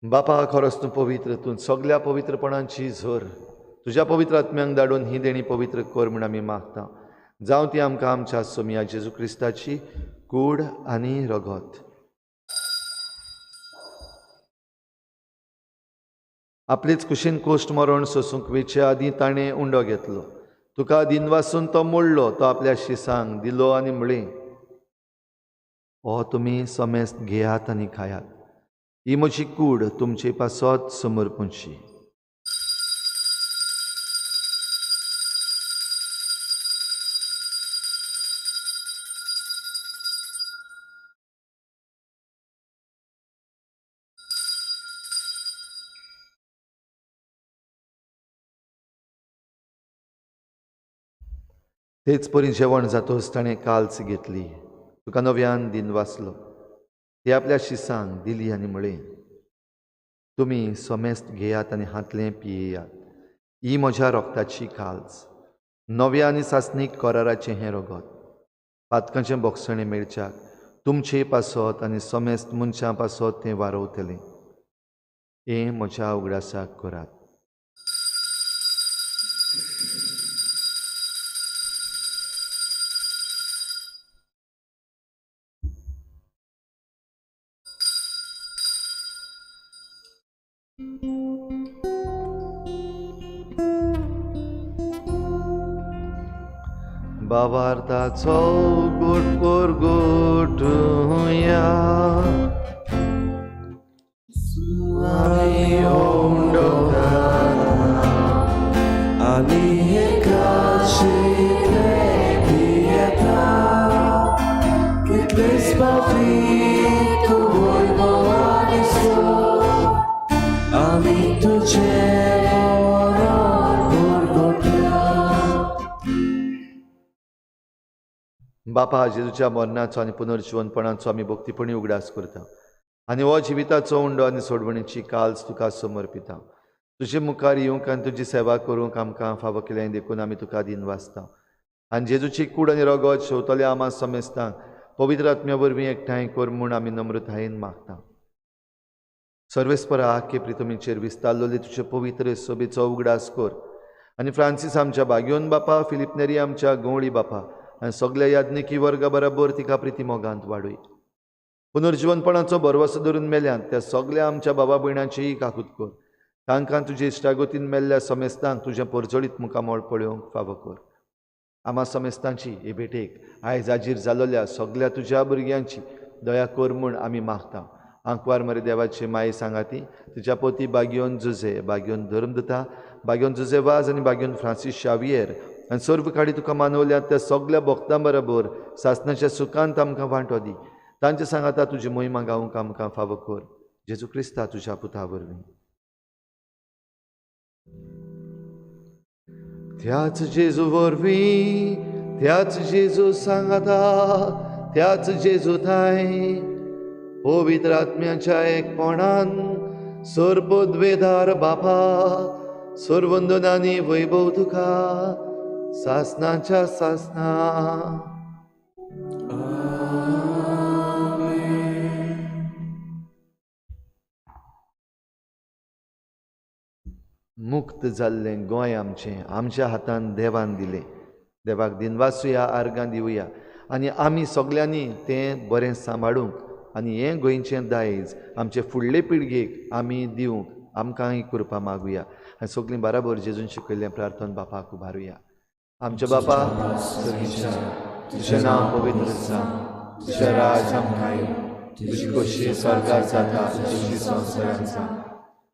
बापा, खरोच तूं पवित्र, तूं सगल्या पवित्रपणाची झर. तुज्या पवित्र आत्म्यांक धाडून ही देणी पवित्र कर म्हूण आमी मागता. जावं ती आमकां आमच्या सोमया जेजू क्रिस्ताची कूड आनी रगत. आपलेच कुशीन कोश्ट मरण सोसूंक वेचे आदीं ताणें उंडो घेतलो. तुका दिनवासून तो मोडलो, तो आपल्या शिसांक दिलो आनी म्हळें, हो तुमी समेस्त घेयात आनी खायात, ही म्हजी कूड तुमचे पासत समर्पूंची. तेच परी जेवण जातोच ताणें काल्स घेतली, तुका नव्यान दिन वाचलो, ती आपल्या शिसांक दिली आनी म्हळें, तुमी समेस्त घेयात आनी हांतलें पियेयात, ही म्हज्या रोगताची काल्स, नव्या आनी सासणीक कराराचें हें रगत, पातकांचें बोगसणें मेळच्याक तुमचे पासत आनी समेस्त मनशां पासत तें वारोवतलें. हें म्हज्या उगडासाक करात. बाबार्थाचो गोट कोर गोटुया आनी एकाशिले पियेता कितलेच फावटी तूं वैभवान दिसलो आमी तुजें मरण परगटया. बापा, जेजूच्या मरणाचो आनी पुनर्जिवनपणाचो आमी भक्तीपणी उगडास करता आनी हो जिविताचो उंडो आनी सोडवणीची काल्स तुका समर्पिता. तुजे मुखार येवंक आनी तुजी सेवा करूंक आमकां फावो केलें देखून आमी तुका दिन वाचता. आनी जेजूची कूड आनी रगत शेवतल्या आमा समेस्तांक पवित्र आत्म्या वरवीं एकठांय कर म्हूण आमी नम्रतायेन मागता. सर्वेस्परा आख्खे प्रितमीचेर विस्तारलेले तुजे पवित्र सभेचो उगडास कर आनी फ्रांसीस आमच्या बाग्योन बापा, फिलीप नेरी आमच्या गवळी बापा आनी सगल्या याज्ञिकी वर्गा बराबर तिका प्रिती मोगांत वाडय. पुनर्जिवनपणाचो भरवसो धरून मेल्यात त्या सगल्या आमच्या बाबा भयणांचीय काकूत कर. तांकां तुजे इश्टागतीन मेल्ल्या समेस्तांक तुजें परजळीत मुखामळ पळोवंक फावो कर. आमा समेस्तांची हे भेटेक आयज हाजीर जालोल्या सगल्या तुज्या भुरग्यांची दया कर म्हूण आमी मागता. आंकवार मरे देवाची माये सांगाती तुज्या पोती बाग्योन जुजे, बाग्योन धर्मदुता, बाग्योन जुजे वाज आनी बाग्योन फ्रांसीस शावियर आनी सर्व काडी तुका मानवल्यात त्या सगल्या भक्तां बरोबर सासणाच्या सुखांत आमकां वांटो दी. तांचे सांगाता तुजी मोहिमा गावंक आमकां फावो कर. जेजू क्रिस्ता तुज्या पुता वरवीं. त्याच जेजू वरवीं, त्याच जेजू सांगाता, त्याच जेजू थांय पवित्र आत्म्याच्या एकपणान सर्वद्वेदार बापा सर्वंदनानी वैभव तुका सासनाच्या सासना. मुक्त जाल्लें गोंय आमचें आमच्या हातान देवान दिलें. देवाक दिनवासुया, आर्गां दिवया आनी आमी सगल्यांनी तें बरें सांबाळूंक आनी हें गोंयचें दायज आमचे फुडले पिळगेक आमी दिवंक आमकांय कृपा मागुया आनी सगलीं बराबर जेजून शिकयल्लें प्रार्थना बापाक उबारुया. आमच्या बापा सर्गीच्या, तुजें नांव पवित्र जावं, तुजें राज आमकां येवं, तुजी खोशी स्वर्गार जाता तशी संवसारांत जावं.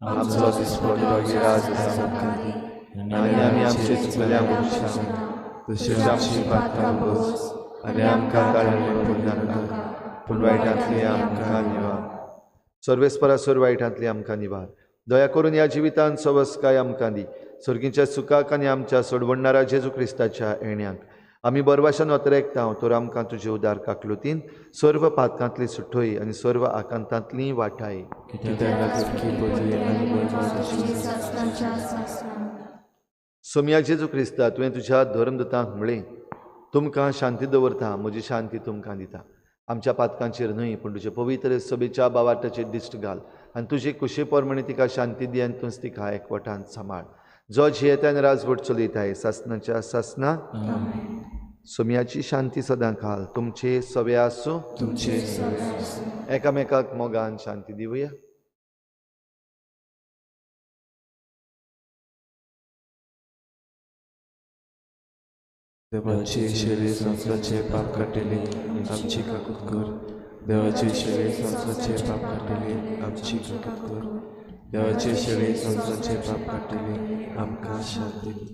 आमचो दिसपट्टो गिराज आमकां दी आनी आमी आमचे चुकल्यांक बक्षां तशेंच आमची पात्रां बोस आनी आमकां ताळमेळ पडनाका, पूण वायटांतली आमकां निवार. सर्वेस्परा सर्व वायटांतली आमकां निवार. दया करून ह्या जिवितांत सवस्काय आमकां दी. सर्गीच्या सुखाक आनी आमच्या सोडवणणारा जेजू क्रिस्ताच्या येण्याक आमी बरवाशान अतरेकता तर आमकां तुजे उदार काकलुतीन सर्व पातकांतली सुटोय आनी सर्व आकांतांतली वाटाय. सोमया जेजू क्रिस्ता, तुवें तुज्या धर्मदूतांक म्हळें, तुमकां शांती दवरता, म्हजी शांती तुमकां दिता. आमच्या पातकांचेर न्हय पूण तुजे पवित्र सभेच्या बावाटाचेर दिश्ट घाल आनी तुजे कुशे प्रमाणे तिका शांती दी आनी तूंच तिका एकवटान सांबाळ. जो जियेतान राजवट चलयताय सासनाच्या सासना. सोम्याची शांती सदां खाल तुमचे सवे आसूं. तुमचे सवे आसूं. एकामेकाक मोगान शांती दिवया. देवाची शरीर संवसाराचे पाप काडटली आमची काकूत कर. देवाची शरीर संवसाराचे पाप काडटली आमची काकूत कर. देवाची शरीर संवसाराचे पाप काडटली आमकां शांती दी.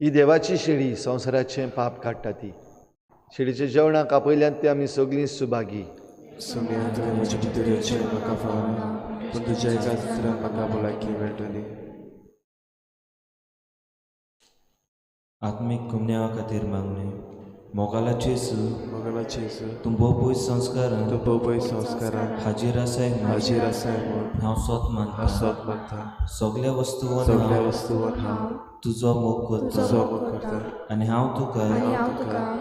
ही देवाची शेळी संवसाराचें पाप काडटा ती शेळीच्या जेवणाक आपयल्यात ते आमी सगळीं सुभागी. सोम्या तुवें म्हजे भितर येवचें म्हाका फावना, पूण तुज्या एका उतरान म्हाका भलायकी मेळटली. आत्मीक कुमन्यावा खातीर मागणें. मोगाला जेजू, मोगाला जेजू, तूं भोव पयस संस्कारान, तूं भोव पयस संस्कारान हाजीर आसाय म्हूण, हाजीर आसाय म्हूण हांव सोत मानता. हांव सोत मानता. सगल्या वस्तूंत सगल्या हांव वस्तूंत हांव तुजो मोग करता. तुजो मोग करता. आनी हांव तुका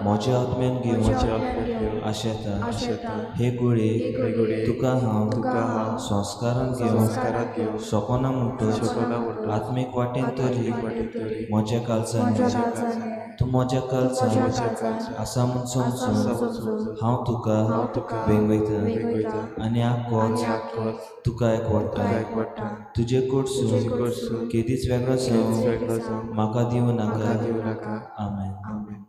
म्हज्या आत्म्यान घेवन म्हज्या आत्म्यान घेवन आशेता. आशेता. हे गुळयेक हे गुळयेक तुका हांव तुका हांव संस्कारान घेवन संस्कारान घेवन शकना म्हणटच शकना म्हणटच आत्मीक वाटेन तरी वाटेन तरी म्हज्या काळजान म्हज्या काळजान तूं म्हज्या काळजान म्हज्या काळजान आसा म्हूण समजून आसा म्हूण समजून हांव तुका हांव तुका वेंगयता. वेंगयता. आनी आकोच आकोच तुका एकवटा. तुका एकवटा. तुजे कडसून तुजे कडसून केदीच वेगळो केदीच जावं वेगळो जावं म्हाका दिवं म्हाका नाका. दिवं नाका. आमेन. आमेन.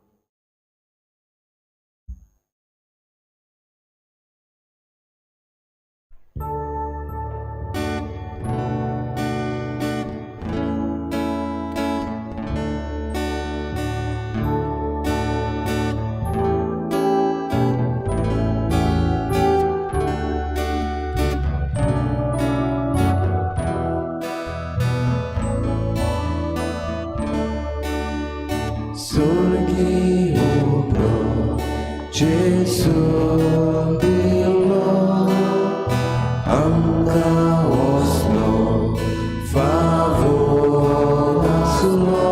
Gesù dillo, amca oslo, favor sulo,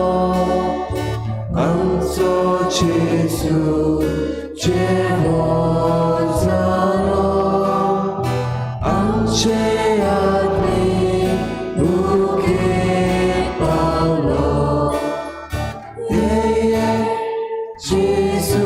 anzo Gesù, Gehorzalo, ance agni, uke Paulo, yeah, Gesù,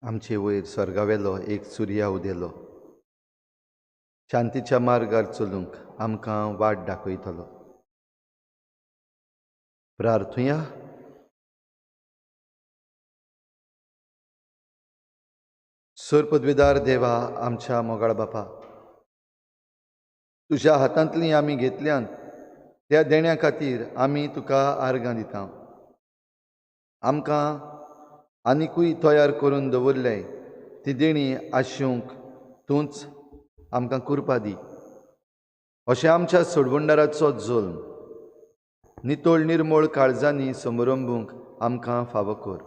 आमचे वयर स्वर्गावेलो एक सुर्या उदेलो, शांतीच्या मार्गार चलूंक आमकां वाट दाखयतलो. प्रार्थुया. सोर पदवीदार देवा, आमच्या मोगाळ बापा, तुज्या हातांतलीं आमी घेतल्यान त्या देण्या खातीर आमी तुका आर्गां दिता. आमकां आनिकूय तयार करून दवरले ती देणी आशिवंक तूंच आमकां कृपा दी. अशें आमच्या सोडवणदाराचो जल्म नितळ निर्मळ काळजांनी समरंबूंक आमकां फावो कर.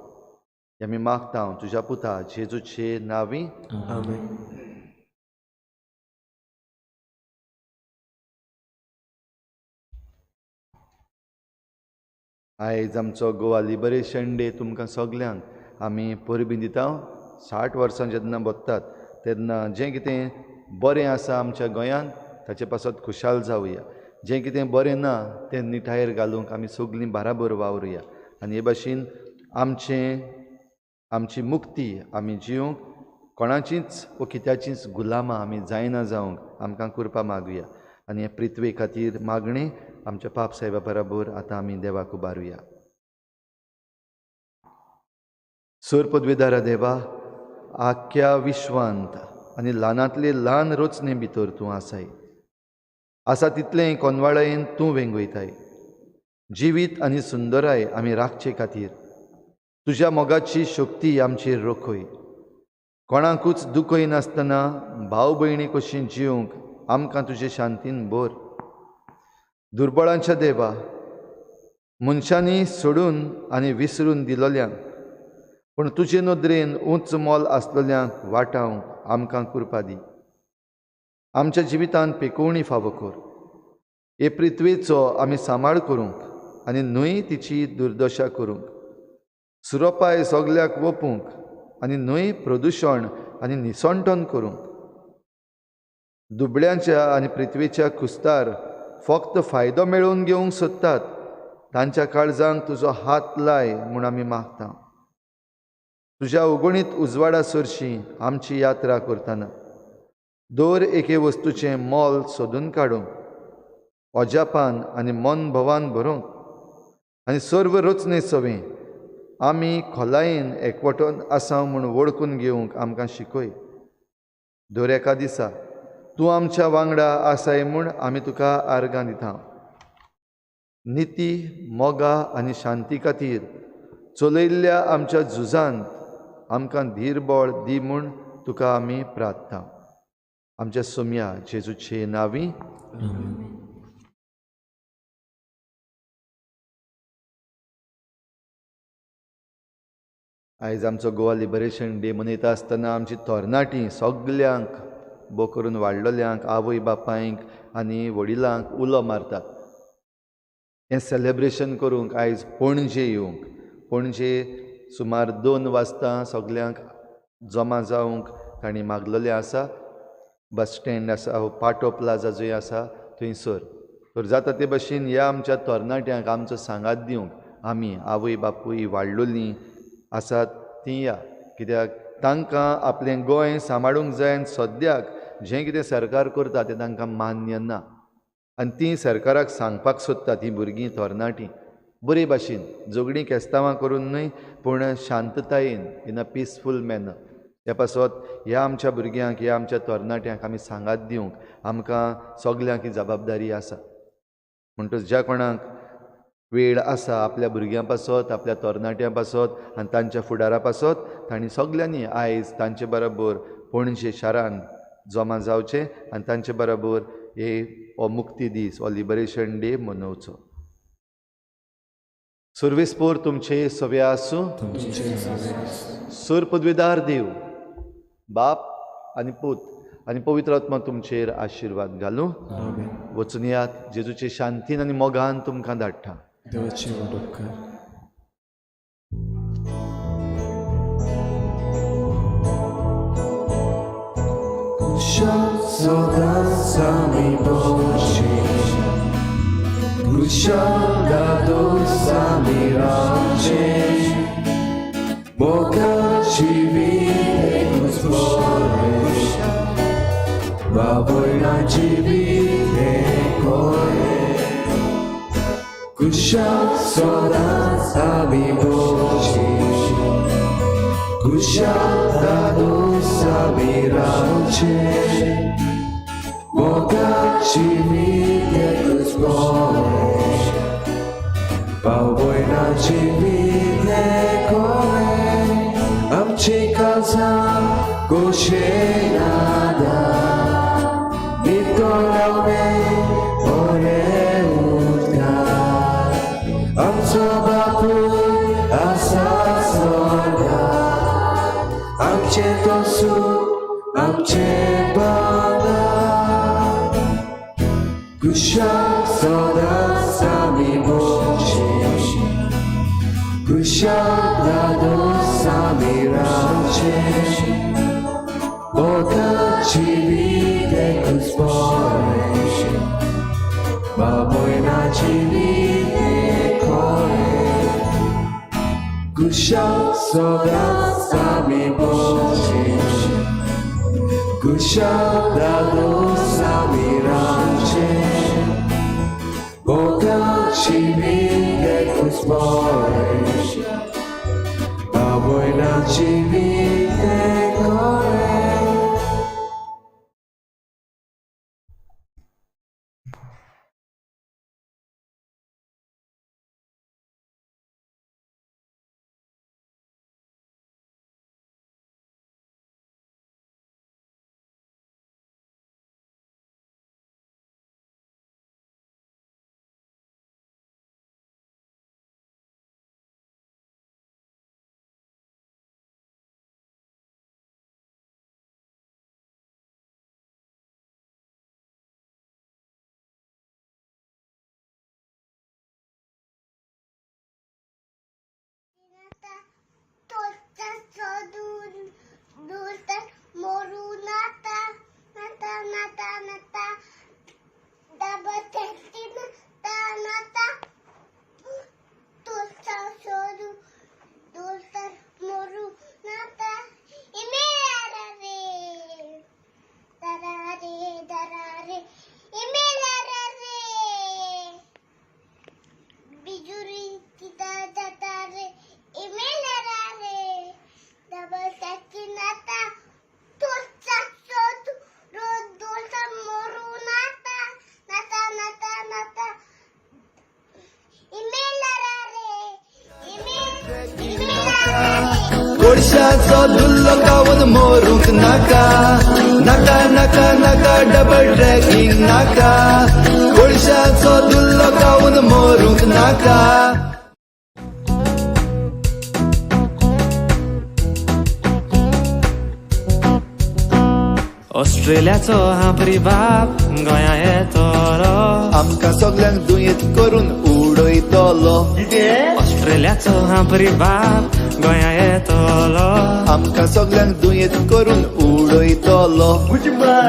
आमी मागता तुज्या पुता जेजूचे नांवी. आमेन. आयज आमचो गोवा लिबरेशन डे तुमकां सगल्यांक आमी परबीं दिता. 60 वर्सां जेन्ना बदतात तेन्ना जें कितें बरें आसा आमच्या गोंयांत ताचे पासत खुशाल जावया. जें कितें बरें ना तें निठायेर घालूंक आमी सगलीं बाराबर वावरुया आनी हे भाशेन आमची मुक्ती आमी जिवंक कोणाचीच वो कित्याचीच गुलामां आमी जायना जावंक आमकां कृपा मागुया. आनी हे पृथ्वे खातीर मागणें आमच्या पाप साहेबा बराबर आतां आमी देवाक उबारुया. सोर पदवेदारा देवा, आख्या विश्वांत आनी ल्हानांतले ल्हान रचने भितर तूं आसाय. आसा तितलें कोनवाळायेन तूं वेंगयताय. जिवीत आनी सुंदराय आमी राखचे खातीर तुज्या मोगाची शक्ती आमचेर रोखय. कोणाकूच दुखय नासतना भाव भयणी कशी जिवंक आमकां तुजे शांतीन भर. दुर्बळांच्या देवा, मनशांनी सोडून आनी विसरून दिलोल्यांक पूण तुजे नदरेन उंच मोल आसलेल्यांक वाटावंक आमकां कृपा दी. आमच्या जिवितांत पेकोवणी फावो कर. हे पृथ्वेचो आमी सांबाळ करूंक आनी न्हय तिची दुर्दशा करूंक, सुरोपाय सगल्याक वोपूंक आनी न्हय प्रदुशण आनी निसणटन करूंक. दुबळ्यांच्या आनी पृथ्वेच्या खुस्तार फक्त फायदो मेळोवन घेवंक सोदतात तांच्या काळजांक तुजो हात लाय म्हूण आमी मागता. तुज्या उगणीत उजवाडा सरशी आमची यात्रा करतना दर एके वस्तूचें मोल सोदून काडूंक, अजापान आनी मन भवान भरूंक आनी सर्व रचने सवें आमी खोलायेन एकवटून आसा म्हूण वळखून घेवंक आमकां शिकय. दर एका दिसा तूं आमच्या वांगडा आसाय म्हूण आमी तुका आर्गां दिता. निती, मोगा आनी शांती खातीर चलयल्ल्या आमच्या झुजांत आमकां धीर बळ दी म्हूण तुका आमी प्रार्थना. आमच्या सोम्या जेजूचे नांवी. आयज आमचो गोवा लिबरेशन डे मनयता आसतना आमची तरणाटीं सगल्यांक बो करून वाडलोल्यांक, आवय बापायंक आनी वडिलांक उलो मारतात हें सेलेब्रेशन करूंक आयज पणजे येवंक. पणजे सुमार 2 वाजता सगल्यांक जमा जावंक तांणी मागलेलें आसा. बस स्टँड आसा, पाटो प्लाजा जंय आसा थंयसर. तर जाता ते भशेन ह्या आमच्या तरणाट्यांक आमचो सांगात दिवंक आमी आवय बापूय वाडलोलीं आसात तीं या. कित्याक तांकां आपलें गोंय सांबाळूंक जाय आनी सद्याक जें कितें सरकार करता तें तांकां मान्य ना आनी तीं सरकाराक सांगपाक सोदतात. हीं भुरगीं तरणाटीं बरे भाशेन झगडीं केस्तांवां करून न्हय पूण शांततायेन, इन अ पिसफूल मॅनर. ह्या पासत ह्या आमच्या भुरग्यांक, ह्या आमच्या तरणाट्यांक आमी सांगात दिवंक आमकां सगल्यांक ही जबाबदारी आसा. म्हणटच ज्या कोणाक वेळ आसा आपल्या भुरग्यां पासत, आपल्या तरणाट्यां पासत आनी तांच्या फुडारा पासत तांणी सगल्यांनी आयज तांचे बरोबर पणजे शारान जमा जावचें आनी तांचे बरोबर हे हो मुक्ती दीस, हो लिबरेशन डे मनोवचो. सर्वेस्पोर तुमचे सवे आसूं. सोर पदवेदार देव बाप आनी पूत आनी पवित्र आत्मा तुमचेर आशिर्वाद घालूं. वचून यात, जेजूचे शांतीन आनी मोगान तुमकां धाडटा. देवाचे व्हड उपकार. कुशाल सदांच आमी भोवचें, कुशाल दादोस आमी रावचें, मोगाची जिवीत एकूच बरें, बाबयना जिवीत हें कोरें. कुशाल सदांच आमी भोवचें, कुशाल दादोस आमी रावचें, मोगाची जिवीत एकूच बरें, भाव भयणां जिवीत हें खरें, आमची काळजां खोशयेन नितळ रावलें बरें उदकांत. आमचो बापूय आसा स्वर्गांत, आमचें तो सूख आमचें भांगर. कुशाक सदांच आमी भोगचें, कुशाक धादोस आमी रावचें, मोगान जिवीत एकूच बरें, भाव भयणां जिवीत हें खरें, कुशाक सदांच आमी भोगचें, कुशाक धादोस आमी रावचें, मोगान जिवीत एकूच बरें, भाव भयणां जिवीत हें खरें. कोळशाचो धुल्लो खावन मरूंक नाका, नाका नाका नाका डबल ट्रॅकिंग नाका, कोळशाचो धुल्लो खावन मरूंक नाका. ऑस्ट्रेलियाचो हांपरी बाप गोंया येतलो, आमकां सगल्यांक दुयेंत करून उडयतलो. ऑस्ट्रेलियाचो हांपरी बाप गोंया येतलो, आमकां सगल्यांक दुयेंत करून उडयतलो.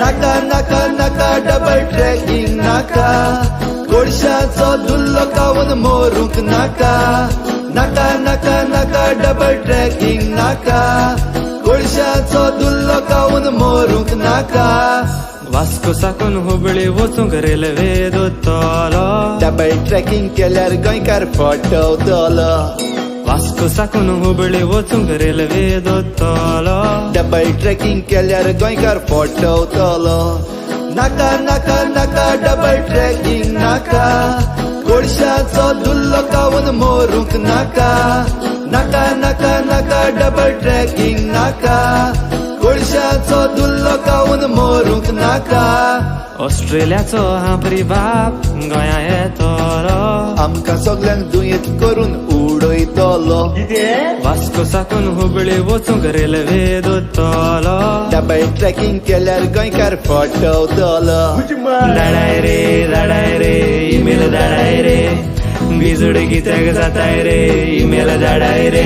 नाका नाका नाका डबल ट्रॅकिंग नाका, कोळशाचो धुल्लो खावन मरूंक नाका, नाका नाका नाका डबल ट्रॅकिंग नाका, कोळशाचो धुल्लो खावन मरूंक नाका. वास्को साकून हुबळी वचूंक रेल्वे दोतलो, डबल ट्रॅकिंग केल्यार गोंयकार फटवतलो. वास्को साकून हुबळी वचूंक रेल्वे दोतलो, डबल ट्रॅकिंग केल्यार गोंयकार फटवतलो. नाका नाका नाका डबल ट्रॅकिंग नाका, कोळशाचो धुल्लो खावन मरूंक नाका, नाका नाका नाका डबल ट्रॅकिंग नाका, कोळशाचो धुल्लो खावन मरूंक नाका. ऑस्ट्रेलियाचो हांपरी बाप गोंया येतलो, आमकां सगल्यांक दुयेंत करून उडयतलो. वास्को साकून हुबळी वचूंक रेल्वे दोतलो, डबल ट्रॅकिंग केल्यार गोंयकार फटवतलो. धाडाय रे धाडाय रे इमेल धाडाय रे, बिजोड कित्याक जाताय रे इमेल धाडाय रे.